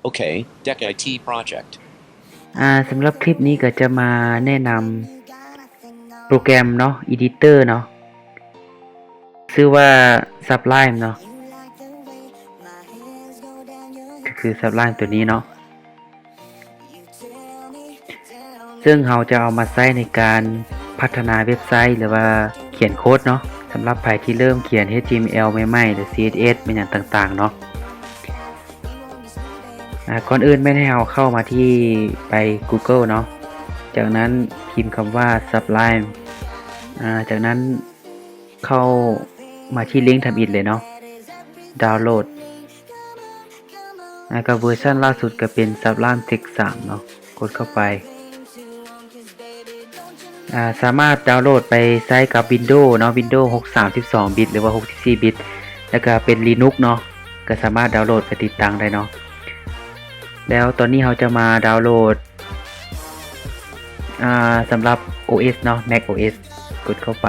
Okay, Deck I T Project. ອ່າ ສຳລັບຄລິບນີ້ກໍຈະມາແນະນຳໂປຣແກຣມເນາະ Editor ເນາະ ຊື່ວ່າ Sublime ເນາະ ກໍຄື Sublime ຕົວນີ້ເນາະ ເຊິ່ງເຮົາຈະເອົາມາໃຊ້ໃນການພັດທະນາເວັບໄຊ ຫຼືວ່າຂຽນໂຄດເນາະ ສຳລັບໃຜທີ່ເລີ່ມຂຽນ HTML ໃໝ່ໆ ຫຼື CSS ແມ່ນຫຍັງຕ່າງໆເນາະ. ອ່າ ກ່ອນອື່ນແມ່ນໃຫ້ເຮົາເຂົ້າມາທີ່ ໄປ Google ເນາະ ຈາກນັ້ນພິມຄຳວ່າ Sublime ອ່າ ຈາກນັ້ນເຂົ້າມາທີ່ລິ້ງທຳອິດເລີຍເນາະ ດາວໂຫຼດ ອ່າ ກໍເວີຊັນລ່າສຸດກໍເປັນ Sublime Text ສາມເນາະ ກົດເຂົ້າໄປ. ອ່າ ສາມາດດາວໂຫຼດໄປໃຊ້ກັບ Windows ເນາະ Windows ຫົກ ສາມສິບສອງບິດ ຫຼືວ່າ ຫົກສິບສີ່ບິດ ແລ້ວກໍເປັນ Linux ເນາະ ກໍສາມາດດາວໂຫຼດໄປຕິດຕັ້ງໄດ້ເນາະ. ແລ້ວຕອນນີ້ເຮົາຈະມາດາວໂຫຼດ ອ່າ ສຳລັບ ໂອເອສ ເນາະ Mac OS ກົດເຂົ້າໄປ.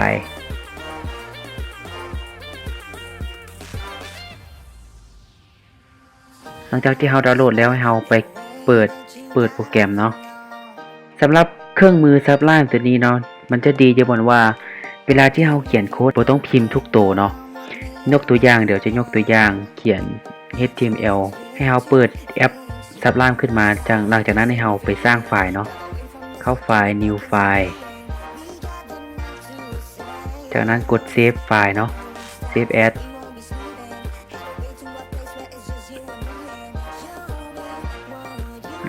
ຫຼັງຈາກທີ່ເຮົາດາວໂຫຼດແລ້ວ ໃຫ້ເຮົາໄປເປີດ ເປີດໂປຣແກຣມເນາະ. ສຳລັບເຄື່ອງມື Sublime ຕົວນີ້ເນາະ ມັນຈະດີຢູ່ບ່ອນວ່າ ເວລາທີ່ເຮົາຂຽນໂຄດ ບໍ່ຕ້ອງພິມທຸກໂຕເນາະ. ຍົກຕົວຢ່າງ ດຽວຈະຍົກຕົວຢ່າງຂຽນ HTML ໃຫ້ເຮົາເປີດແອັບ Sublime ຂຶ້ນມາ ຈາກ ຫຼັງຈາກນັ້ນໃຫ້ເຮົາໄປສ້າງໄຟລ໌ເນາະ ເຂົ້າໄຟລ໌ New File ຈາກນັ້ນກົດ Save File ເນາະ Save As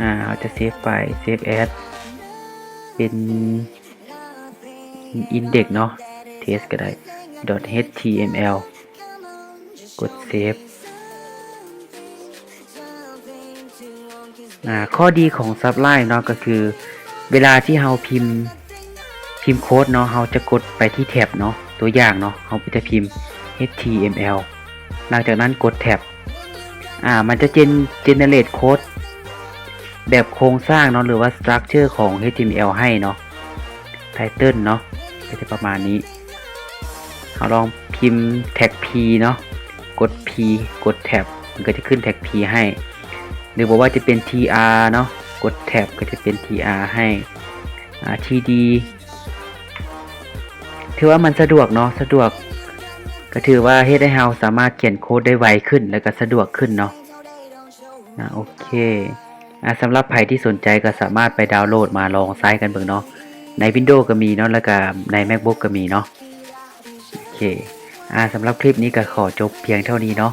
ອ່າ ເຮົາຈະ Save File Save As ເປັນ Index ເນາະ Test ກໍໄດ້ .html ກົດ Save. ອ່າ ຂໍ້ດີຂອງ Sublime ເນາະ ກໍຄືເວລາທີ່ເຮົາພິມ ພິມໂຄດເນາະ ເຮົາຈະກົດໄປທີ່ແທັບເນາະ ຕົວຢ່າງເນາະ ເຮົາກໍຈະພິມ HTML ຫຼັງຈາກນັ້ນກົດ Tab ອ່າ ມັນຈະ Gen- generate ໂຄດແບບໂຄງສ້າງເນາະ ຫຼືວ່າ structure ຂອງ HTML ໃຫ້ເນາະ Title ເນາະ ກໍຈະປະມານນີ້. ເຮົາລອງພິມ Tag P ເນາະ ກົດ P ກົດ Tab ມັນກໍຈະຂຶ້ນ Tag P ໃຫ້ ຫຼືບໍ່ວ່າຈະເປັນ TR ເນາະ ກົດ Tab ກໍຈະເປັນ TR ໃຫ້ ອ່າ TD ຖືວ່າມັນສະດວກເນາະ ສະດວກ ກໍຖືວ່າເຮັດໃຫ້ເຮົາສາມາດຂຽນໂຄດໄດ້ໄວຂຶ້ນ ແລ້ວກໍສະດວກຂຶ້ນເນາະ. ອ່າ ໂອເຄ ອ່າ ສຳລັບໃຜທີ່ສົນໃຈກໍສາມາດໄປດາວໂຫຼດມາລອງໃຊ້ກັນເບິ່ງເນາະ ໃນ Windows ກໍມີເນາະ ແລ້ວກໍໃນ MacBook ກໍມີເນາະ. ໂອເຄ ອ່າ ສຳລັບຄລິບນີ້ກໍຂໍຈົບພຽງເທົ່ານີ້ເນາະ.